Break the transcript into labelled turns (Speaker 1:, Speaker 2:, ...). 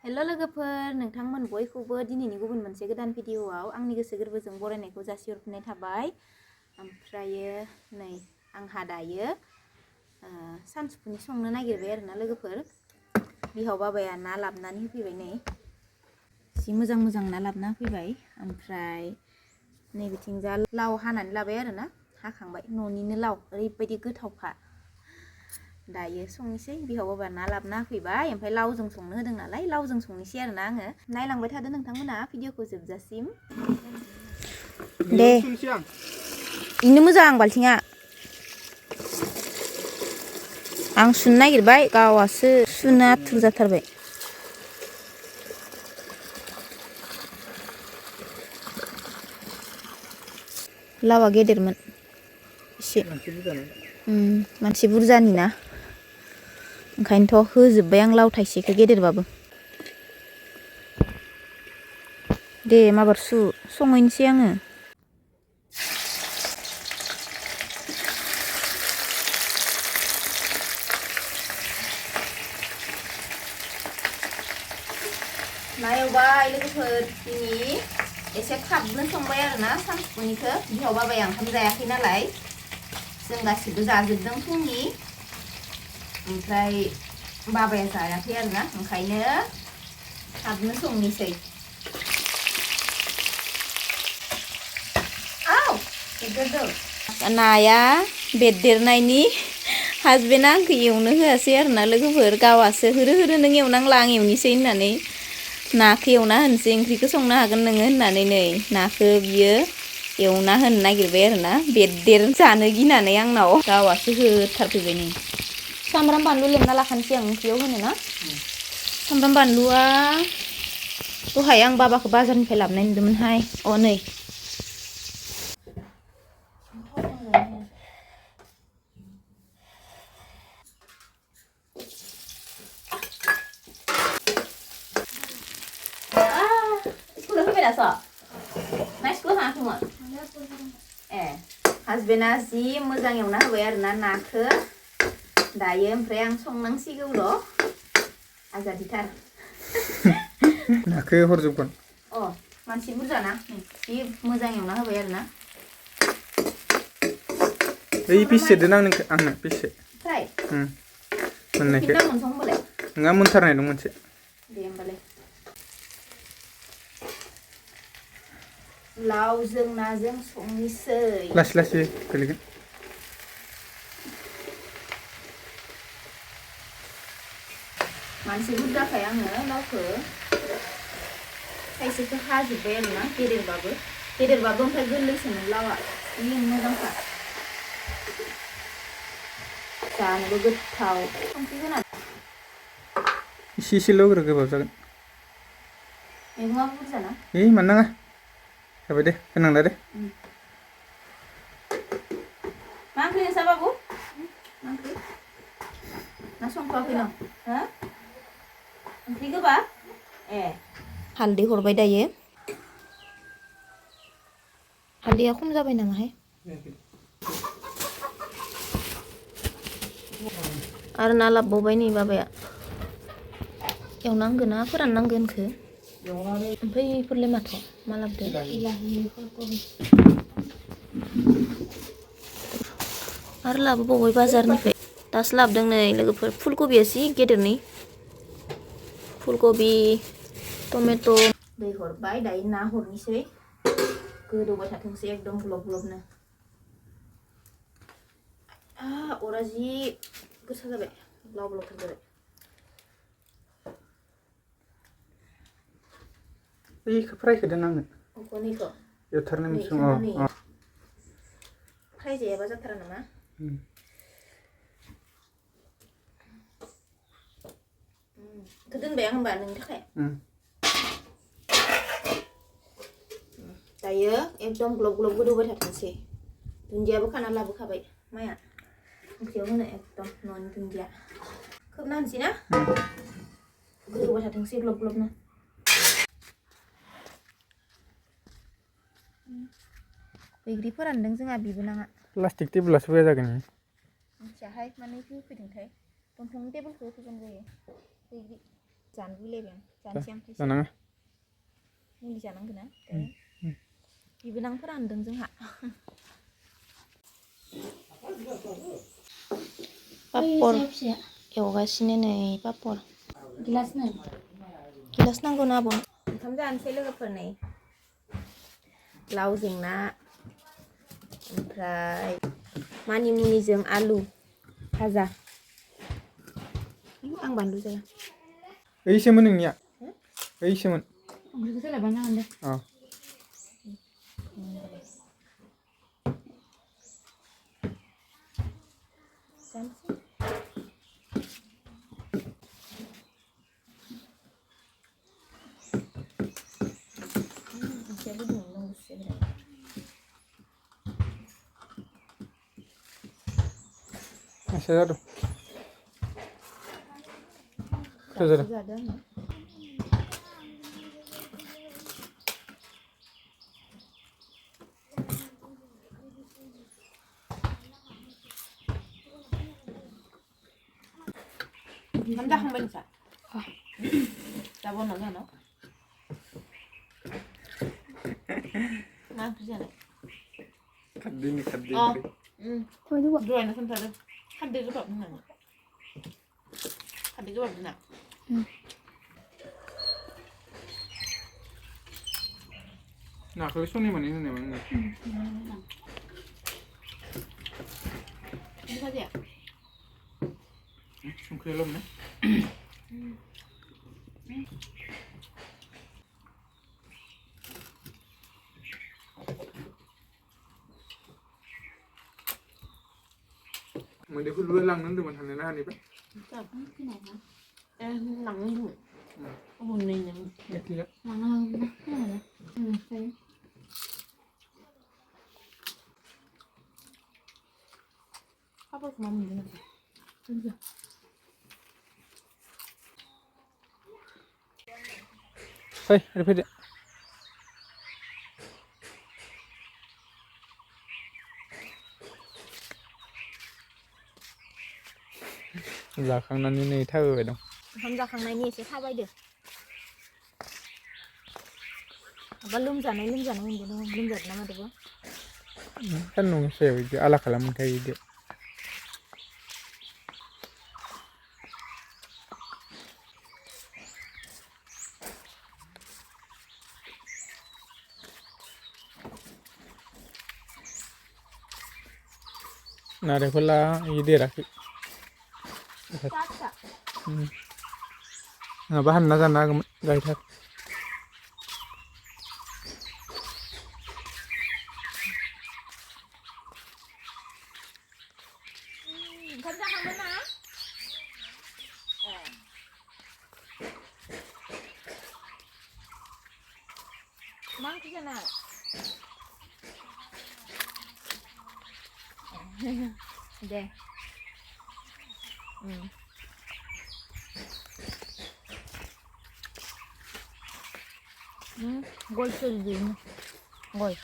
Speaker 1: हेल' लोगोफोर नोंथांमोन बयखौबो दिनैनि गुबुन मोनसे गोदान भिडिअआव आंनि गोसो गोरबोजों बरायनायखौ जासिहरफिननाय थाबाय। ओमफ्रायो नै आंहा दायो सानजौफुनि संनो नागिरबाय आरोना लोगोफोर। बिहाव बाबाया ना लाबनानै होफैबाय, नै जि मोजां मोजां ना लाबना होफैबाय। ओमफ्राय नै बिथिंजा लाव हानानै लाबाय आरोना, हाखांबाय, न'निनो लाव, ओरैबायदि गोथावखा। दायो संनोसै। बिहाव बाबा ना लाबना होफैबाय, ओमफ्राय लावजों संनो होदों नालाय लावजों संनोसै आरोना आङो। नायलांबाय थादो नोंथांमोना भिडिअखौ जोबजासिम। दे इनो मोजां बाल्थिङा। आं सुनो नागिरबाय, गावासो सुनो आथुर जाथारबाय। लावा गेदेरमोन एसे, मानसि बुरजानि ना, ओंखायनोथ' होजोब्बाय आं लाव थाइसेखौ गेदेरबाबो। दे माबार संहैनोसै आङो। नायवबाय लोगोफोर, दिनै एसे थाबनो संबाय आरोना सानजौफुनिखौ। बिहाव बाबाया ओंखाम जायाखै नालाय, जों गासिबो जाजोबदों फुंनि, ओमफ्राय बाबाया जायाखै आरोना, ओंखायनो थाबनो संनोसै। नाया बेरदेरनायनि हासबेन्डआ आंखौ एवनो होआसै आरोना लोगोफोर, गावासो होरो नों एवनांला आं एवनोसै होननानै नाखौ एवना होनोसै, ओंख्रिखौ संनो हागोन नोङो होननानै नै नाखौ बियो एवना होनो नागिरबाय आरोना, बेरदेर जानो गिनानै आंनाव गावासो होथारफैबाय। नै सामब्राम बानलु लेमना लाखानोसै आं ओंख्रियाव होनो ना। सामब्राम बानलुआ दहाय आं बाबाखौ बाजारनिफ्राय लाबोनाय नुदोंमोनहाय। अ नै हासबेन्डआ जि मोजां एवना होबाय आरोना नाखौ दायो, ओमफ्राय आं संनांसिगौल'। आजादिथार
Speaker 2: नाखौ हरजोबगोन।
Speaker 1: अ मानसि बुरजाना, जि मोजां एवना होबाय आरोना।
Speaker 2: बै बेसे दोन आंनो बेसे मोननायखौ नङा, मोनथारनाय दं मोनसे।
Speaker 1: दे होमबालाय लावजों नाजों संनोसै।
Speaker 2: लासै लासै गोलैगोन।
Speaker 1: मानसि बुरजाखाय आङो लावखौ थाइसेखौ हाजोब्बाय आरोना, गेदेरबाबो ओमफ्राय गोरलैसोमोन लावा, जि मोजांखा, जानोबो गोथाव। संख्रि होना
Speaker 2: इसे इसेल' होग्रो, गोबाब जागोन।
Speaker 1: मैगङाबो बुरजाना।
Speaker 2: मानो नाङा, जाबाय दे, होनांला दे।
Speaker 1: मा ओंख्रि नोंसा बाबु? मा ओंख्रि? ना संथ'वाखै नों? हो? ओंख्रि गोबाब? ए हालदै हरबाय दायो। हालदैया खम जाबाय नामाहाय? आरो ना लाबोबावबाय नै बाबाया। एवनांगौ ना फोराननांगोनखौ? ओमफ्राय बेफोरलाय माथो मा लाबोदो? आरो लाबोबावबाय बाजारनिफ्राय, दासो लाबोदों नै लोगोफोर। फुलकबिया जि गेदेरनि, फुलकबि, टमेट'। दै हरबाय, दायो ना हरनोसै, गोदौबाय थाथोंसै एकदम ग्लब ग्लबनो। अरा जि गोसा जाबाय, ब्लाव ब्लावथार जाबाय।
Speaker 2: बैखौ फ्रायखौ दोन आंनो।
Speaker 1: अखनिखौ
Speaker 2: एवथारनाय मोनसे
Speaker 1: फ्राय जायाबा जाथारा नामा? दोनबाय आं होनबा नोंनि थाखाय। दायो एकदम ग्लब ग्लब गोदौबाय थाथोंसै। दुन्दियाबो खाना लाबोखाबाय माया ओंख्रियाव होनो, एकदम न'नि दुन्दिया। खोबना होनोसै ना? गोदौबाय थाथोंसै ग्लब ग्लबनो। बैग्रि फोरानदों जोंहा बिबोनाङा।
Speaker 2: प्लास्टिक टेबोलासो बया जागोन।
Speaker 1: मिथियाहाय मानो होफैदोंथाय, दंफांनि टेबोलखौ होफैबानो जायो। बैग्रि जानो लुगैलायबाय आं जानोसै आं थाइसे
Speaker 2: जानाङा
Speaker 1: मुलि जानांगोन ना बिबोनांफोरा होनदों जोंहा पापर एवगासिनो नै पापर गिलास नांगौ ना आब' ओंखाम जानोसै लोगोफोर नै लावजों ना ओमफ्राय मानिमुनिजों आलु भाजा आं बानलु जाया
Speaker 2: ओइसोमोन नोंनिया ओइसोमोन
Speaker 1: ओंख्रिखौ सोलायबानो जागोन दे
Speaker 2: अ
Speaker 1: जानोसै ओंख्रिया गुदुङावनो दं गुसु बिराद
Speaker 2: एसे जादों
Speaker 1: दासो जादों आङो ओंखाम जाखांबाय नोंसा दा बनाव जानाव मा ओंख्रि जानाय
Speaker 2: खारदै
Speaker 1: दहायनो खोन्थादों खारदै गोबाब होननानै खारदै गोबाब जोंना
Speaker 2: नाखौलाय सनै मोनै होनायमोन
Speaker 1: भाजाया
Speaker 2: संख्रियाल' मोनो मैदेरफोरबो लांनो होनदोंमोन थांनो ना हानिबा
Speaker 1: लांनो होनदोंमोन
Speaker 2: एखेया
Speaker 1: लांनो हागोन ना पापरखौ मा मोनदों नोंसोर
Speaker 2: फै ओरै फैदो जाखांनानै नै थाबायबाय दं
Speaker 1: ओंखाम जाखांनायनि एसे थाबायदो माबा लोमजानाय मोनदों लोमजादों ना मादोंबा
Speaker 2: सान्दुं गोसायाव बिदि आला खालामोनखायो बिदि नारेंखला इयो देराखै नङाबा हानना जानो हागौमोन गायथार
Speaker 1: ओंखाम जाखांबाय ना मा ओंख्रि जानाय दे गय